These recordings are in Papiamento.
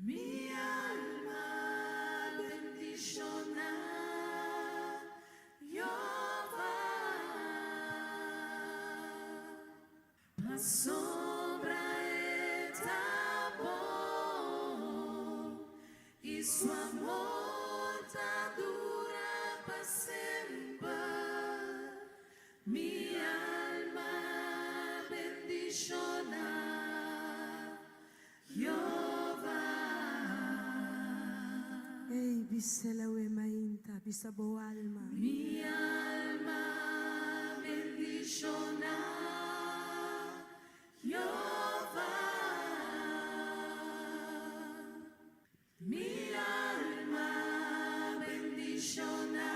Mi alma bendishoná Jehová. Pasobra e ta bon, i su amor ta dura pa semper. Mi alma bendishoná Jehová. Ei, bis'é awe mainta, bisa bo alma. Mi alma bendishoná Jehová. Mi alma bendishoná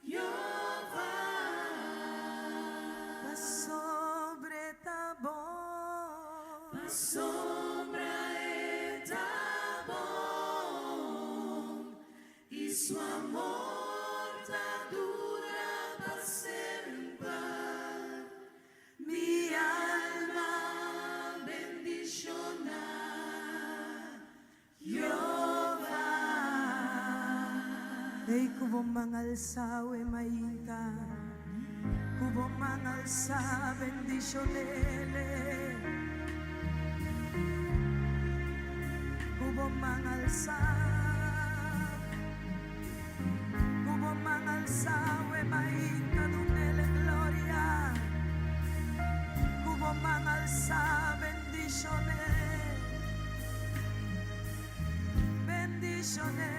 Jehová. Pasobra e ta bon. Pasobra e ta bon, i su amor ta dura pa semper. Mi alma bendishoná Jehová. Ei, ku bo man alsá awe mainta. Ku bo man alsá, bendishon'é. Ku bo man alsá. Ku bo man alsá awe mainta, dun'é gloria. Ku bo man alsá, bendishon'é. Bendishon'é.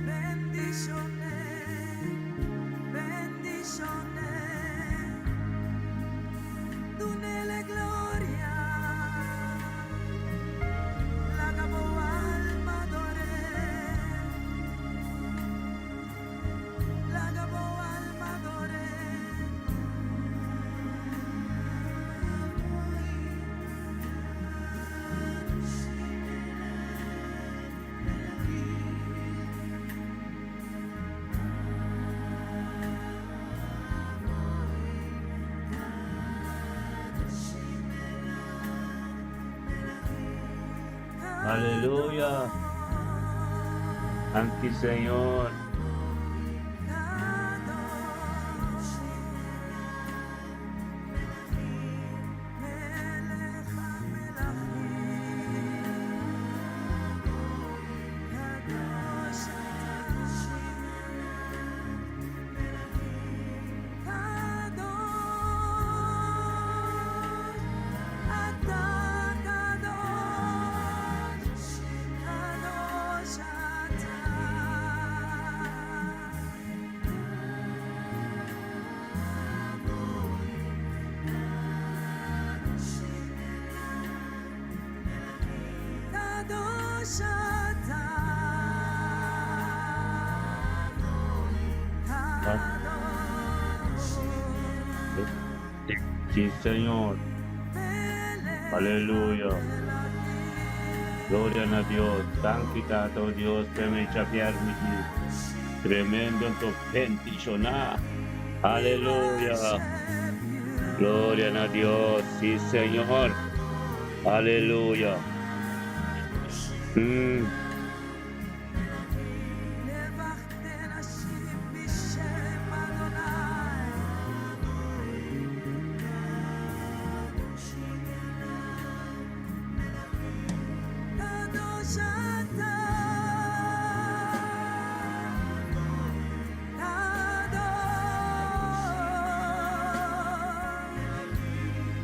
Bendishon'é. Bendishon'é. Dun'é gloria. Laga bo alma ador'é. Laga bo alma ador'é. Aleluya. Danki, Señor. Kadosh. Melech hamelachim. Kadosh ata. Kadosh ata kadosh. Kadosh ata. Kadosh ata. Kadosh. Sí, Señor. Melech Aleluya. hamelachim. Gloria na Dios. Danki, Tata Dios, pa mi permití. Tremendo to bendishoná. We Aleluya. worship you. Gloria na Dios. Sí, Señor. Aleluya. לבכתן השם בשם אדוני. קדוש אתה. קדוש.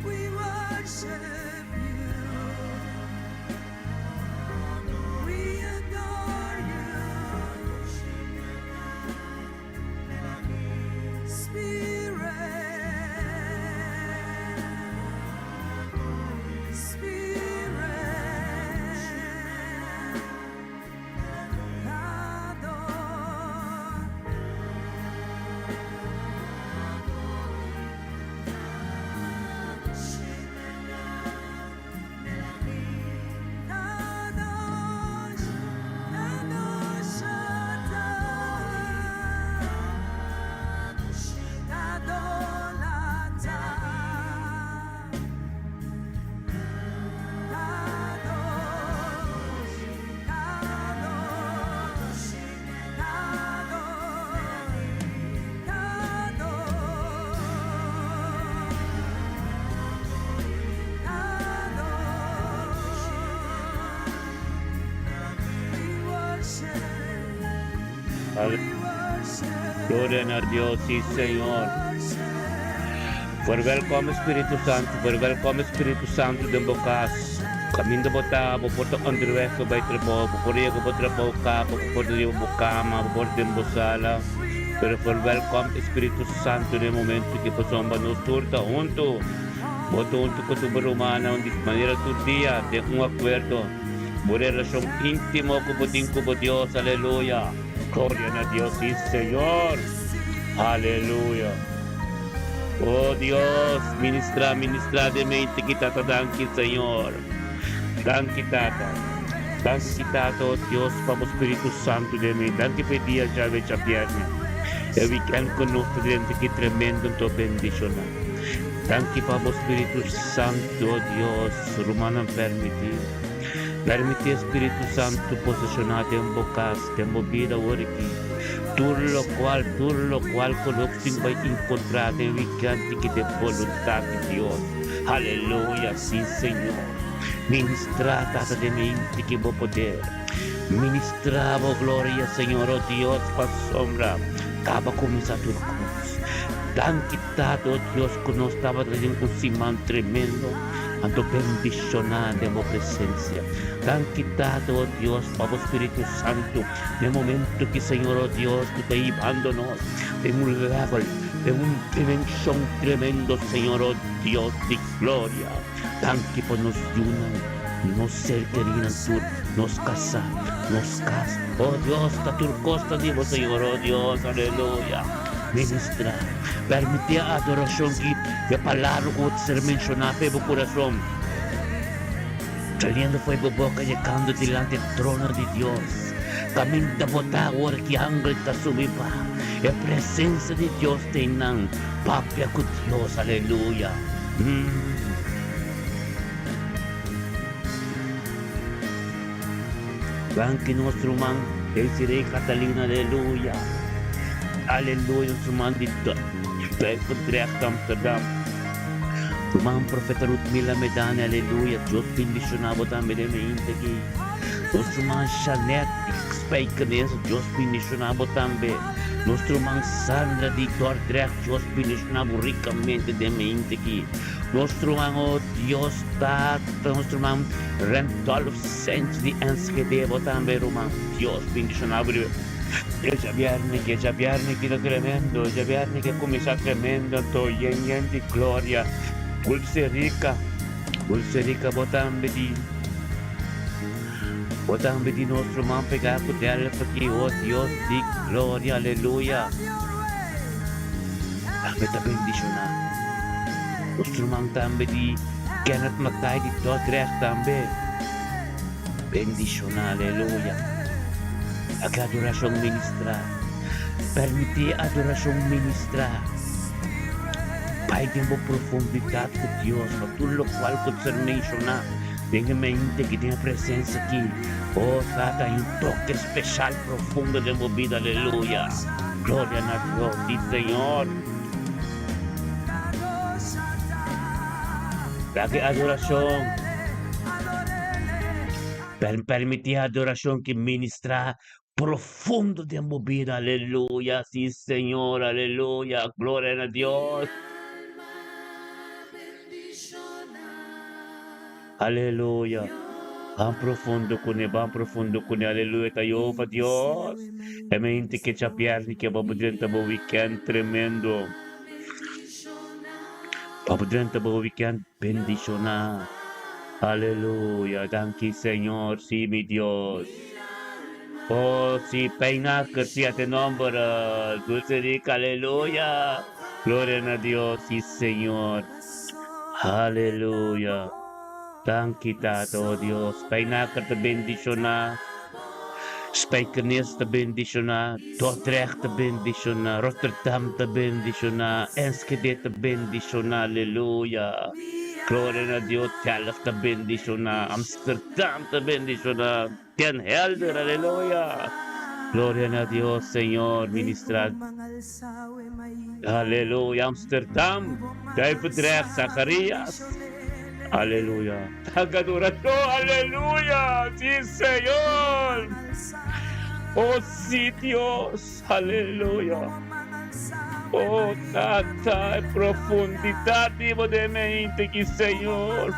We worship you. We Gloria na Dios, sí Señor. Verwelkom Spiritu Santu, verwelkom Spiritu Santu den bo kas. Kaminda bo ta, bo por ta onderweg bai trabou, bo por yega bo trabou kaba, bo por riba bo kama, bo por den bo sala. Pero verwelkom Spiritu Santu den e momento ki pasobra nos tur ta huntu. Bo ta huntu ku tur bo rumannan di manera tur dia den un akuerdo. Bo relashon íntimo ku bo tin ku bo Dios, aleluya. Gloria na Dios, sí Señor. Aleluya. Oh Dios, ministra, ministra den mente ki Tata danki Señor. Danki Tata. Danki Tata, oh Dios, pa bo Spiritu Santu den mi. Danki pa e dia djawe djabierne. E weekend ku nos ta drenta ki tremendo anto bendishona. Danki pa bo Spiritu Santu, oh Dios, rumannan permiti. Permití e Spiritu Santu poseshoná den bo kas, den bo bida awor aki. Tur lokual, tur lokual ku nos tin bai enkontrá den wikènt aki ta e boluntat di Dios. Aleluya! Sí, Señor. Ministrá, Tata, den mente ki bo poder. Ministrá bo gloria, Señor, o Dios, pasobra kaba kuminsá tur kos. Danki, Tata, o Dios, ku nos tabata den un siman tremendo. Anto bendishoná den bo presensia. Danki Tata, o Dios, pa bo Spiritu Santu den momento ki Señor, o Dios, ku ta hibando nos den un level, den un dimenshon tremendo, Señor, o Dios di gloria. Danki pa nos yunan, nos ser kerinan tur, nos kasá, nos kas. O Dios, ta tur kos ta di bo, Señor, o Dios, aleluya. Ministra, permití e adorashon ki e palabra ku bo ta ser menshoná pa e bo kurason, saliendo for e bo boka yegando dilanti e trono di Dios. Kaminda bo ta ora ki angel ta subi baha, e presensia di Dios ta einan. Papia ku Dios, aleluya. Danki nos ruman Desiree Catalina aleluya aleluya nos ruman di Duivendrecht Amsterdam ruman profeta Rutmila Medani aleluya Dios bendiciona bo tambe den mainta aki nos ruman Shanet di Spijkenisse Dios bendiciona bo tambe nos ruman Sandra di Dordrecht Dios bendiciona bo ricamente den mainta aki nos ruman oh Dios tata nos ruman Randolph Sent di Enschede bo tambe ruman. Dios bendiciona bo riba e djabierne ki e djabierne ki ta tremendo e djabierne ki a cuminsa tremendo anto yen yen di gloria Dulce Rica Dulce Rica bo tambe di bo tambe di nos ruman pega cu Delft aki oh Dios di gloria aleluya tambe ta bendiciona nos ruman tambe di Kenneth Mackay di Dordrecht tambe bendiciona aleluya. Aki adoracion ministra. Permiti e adoracion ministra. Bai den bo profundidad cu Dios pa tur locual cu ser menciona den e mente aki den e presencia aki. Oh Tata hay un toke special profundo den bo bida aleluya. Gloria na Dios si Señor. Laga e adorashon permití e adorashon ki ministrá profundo den bo bida. Aleluya! Sí, Señor! Aleluya! Gloria na Dios! Aleluya! Ban profundo kuné, ban profundo kuné. Aleluya! Ta Jehová Dios. E mente ke djabièrnè ke bo drenta bo wikènt tremendo. Pa bo drenta bo wikènt bendishoná. Aleluya! Danki Señor, sí mi Dios. Oh, sí, Pijnaker, sí, ate nomber, Dulce Rica, aleluya. Gloria na Dios, sí Señor. Aleluya. Danki Tata, oh Dios. Pijnaker ta bendishoná. Spijkenisse ta bendishoná. Dordrecht ta bendishoná. Rotterdam ta bendishoná. Enschede ta bendishoná. Aleluya. Gloria na Dios. Delft ta bendishoná. Amsterdam ta bendishoná. Den Helder. Aleluya. Gloria na Dios, Señor. Ministra. Aleluya. Amsterdam. Duivendrecht. Zacharias. Aleluya. Haga adorashon, aleluya! Sí, Señor! Oh, sí, Dios. Aleluya. Oh, Tata, e profundidat di bo den mente aki, Señor.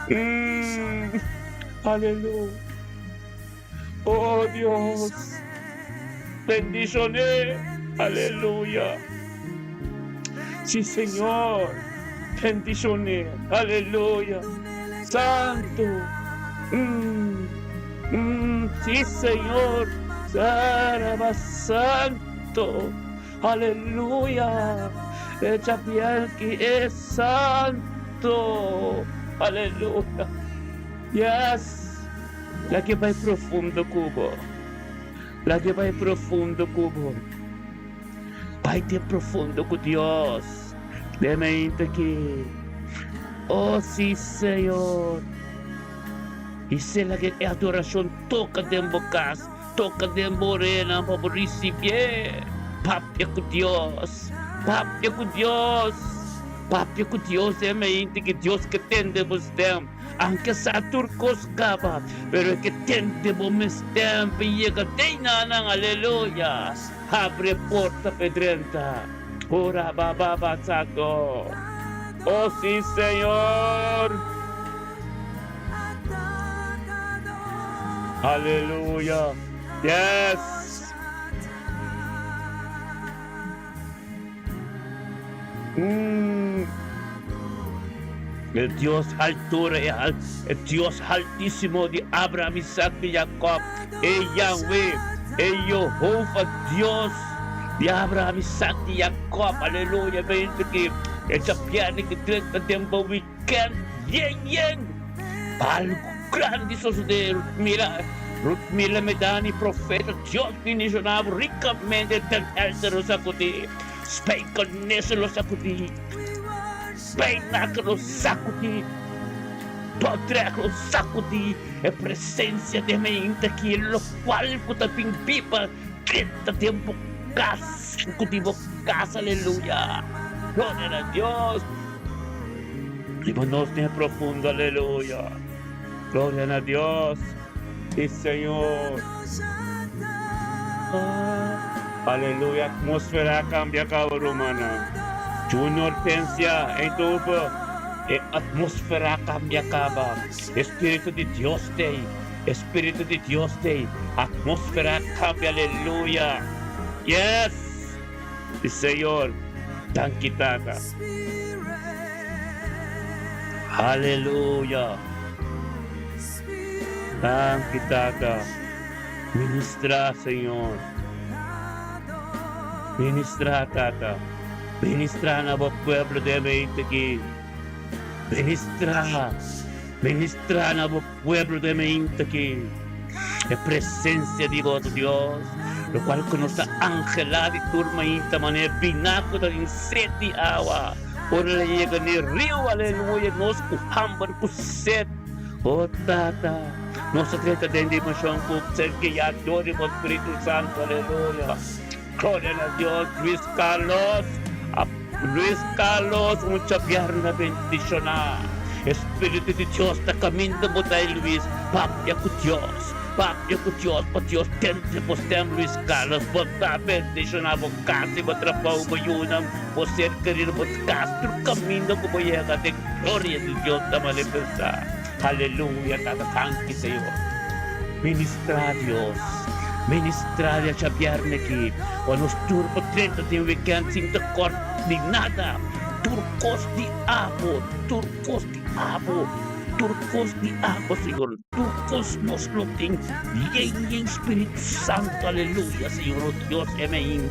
Mm, aleluya. Oh, Dios. Bendishoné. Aleluya. Sí, Señor. Bendishoné. Aleluya. Santo. Mm, sí, Señor. Saraba Santo. Aleluya. Echa que es santo. Aleluya. Yes. Lag'é bai profundo ku bo. Lag'é bai profundo ku bo. Bai den profundo ku Dios. Den mente aki. Oh, sí, Señor. I sela ke e adorashon toka den bo kas, toka den bo orenan pa bo risibié. Papia ku Dios, papia ku Dios, papia ku Dios den mente ke Dios ke tende bo stem. Anke sa tur kos kaba, pero e ke tende bo mes stem pa yega te nan. Aleluya! Habri e porta pa e drenta. Ora ba ba ba sato. Oh sí, Señor. Aleluya. Yes. E Dios altura, e Dios altísimo di Abraham, Isaac i Jacob, e Yahweh, e Jehovah Dios di Abraham, Isaac i Jacob, aleluya, bendito ki e djabièrnè ki drenta den bo wikènt yen yen, pa algu grandi sosodé. Mira, Ruth Mila Medani, profeta, Dios bendishoná bo rikamente, Den Helder lo sakudí, Spijkenisse lo sakudí, Pijnaker lo sakudí, Dordrecht lo sakudí, e presensia di e mente aki, lokual ku ta bin biba drenta den bo kas, ku di bo kas, aleluya, gloria na Dios, riba nos den e profundo, aleluya, gloria na Dios, si Señor. Aleluya, atmósfera a kambia kaba rumannan. Junior Hortensia, Eindhoven, e atmósfera a kambia kaba. E Spiritu di Dios t'ei, e Spiritu di Dios t'ei. Atmósfera a kambia, aleluya. Yes! Si Señor, danki Tata. Aleluya. Danki Tata. Ministrá, Señor. Ministrá, Tata. Ministrá na bo pueblo den mente aki. Ministrá. Ministrá na bo pueblo den mente aki. E presencia di bo, Dios, locual cu nos ta angelá di tur mainta manera biná cu ta den sed di awa. Ora el a yega n'e riu, aleluya, nos cu hamber, cu sed. O Tata, nos ta trata den dimension cu ser guiá dor di bo Spiritu Santo, aleluya. Gloria na Dios, Luis Carlos, Luis Carlos, un djabièrnè bendicioná. E Spiritu di Dios ta caminda bo ta ei, Luis, papia cu Dios, papia cu Dios, pa Dios tende bo stem, Luis Carlos, bo ta bendicioná bo cas i bo trabou, bo yunan, bo ser kerido, bo cas, tur caminda cu bo yega den. Gloria di Dios ta manifestá. Aleluya Tata danki Señor. Ministrá Dios. Ministrá di djabièrnè aki. Pa nos tur por drenta den wikènt sin tekort di nada. Tur kos di abo, tur kos di abo, tur kos di abo Señor. Tur kos nos lo tin yen yen Spiritu Santo. Aleluya Señor o Dios. Amen.